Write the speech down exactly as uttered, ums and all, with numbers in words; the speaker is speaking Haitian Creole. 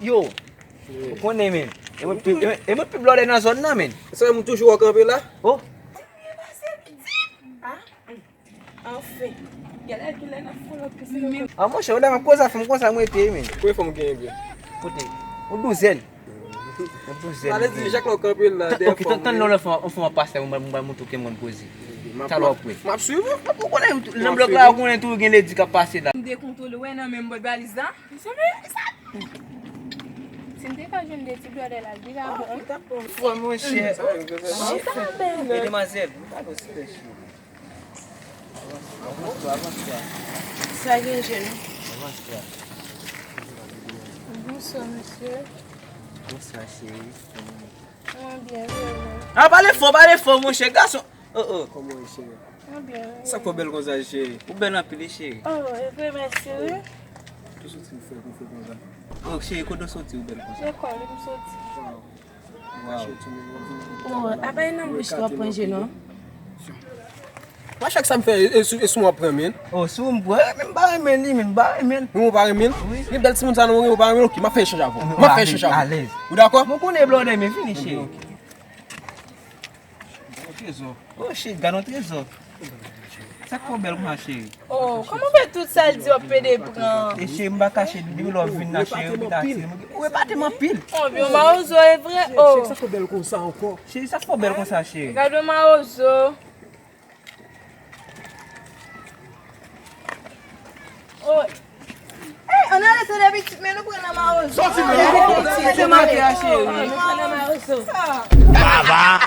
Yo, ou konnen, men. E mwen pi, e mwen, e mwen pi blòdè nan zòn nan, men. Se mwen toujou wè w kanpe la. Oh. Ah, anfen. Gade ki lè n ap follow up. Ah, monchè, ou la m ap koze avè m konsa, mwen te, men. Konbyen fanm w genyen, byen? Kote? Yon douzèn. Yon douzèn. Sa vle di, chak lè w kanpe la, dèyè fanm. Ok, tann, tann, non, lè fanm, yon fanm ap pase, mwen, mwen, mwen montre w ke mwen poze. Talè w ap wè. M ap swiv ou. Ou konnen, nan blòk la, ou konnen tou, gen ledi k ap pase la. M dekontwole, wè, nan menm bòt valiz la. Si m te ka jwenn de ti blòdè la, l deja bon. Fò, monchè. Chita, bèl. E demwazèl, m pa konn si lè cheri. Avanse, avanse. Sa gen jèn. Avanse. Bonswa, mesye. Bonswa, cheri. Mwen byen, wi, wi. Ah, pale fò, pale fò, monchè, gason. Oh, oh. Kòman w ye, cheri? Mwen byen, wi. Sa k fè w bèl konsa, cheri? Ou bèl anpil, wi, cheri. Oh, e vre, mèsi, wi. Ki soti w fè pou fè konsa? Oh, cheri, kote w soti, ou bèl konsa? Lekòl, wi, m soti. Wow. Oh, apa e nan bouch w ap pran je non? Mwen chak sa m fè, e, e sou, e sou mwen w ap pran, men. Oh, sou m pran, men m pa renmen li, men m pa renmen. Ou pa renmen? Wi. Li bèl timoun sa non, ou pa renmen, ok, m ap fè echanj avè w. M ap fè echanj avè w. Alèz. Ou dakò? Mwen konnen blòdè, men vini, cheri. Ok. Yon trezò. Oh, cheri, gade yon trezò. Sa k fè w bèl konsa, cheri? Oh, kòman w fè tout sa l di w ap pede pran? E cheri, m pa kache, depi lè w vin la, cheri, ou vin atire m. Ou epate m anpil. Oh, yon mawozo, e vre? Oh. Cheri, sa k fè w bèl konsa ankò? Cheri, sa k fè w bèl konsa, cheri? Gade yon mawozo. Oh. Hey, ann ale, se de pitit, men nou pran nan mawozo. Sòti, men. Sòti, se maten an, cheri. Nou pran nan mawozo. Sa.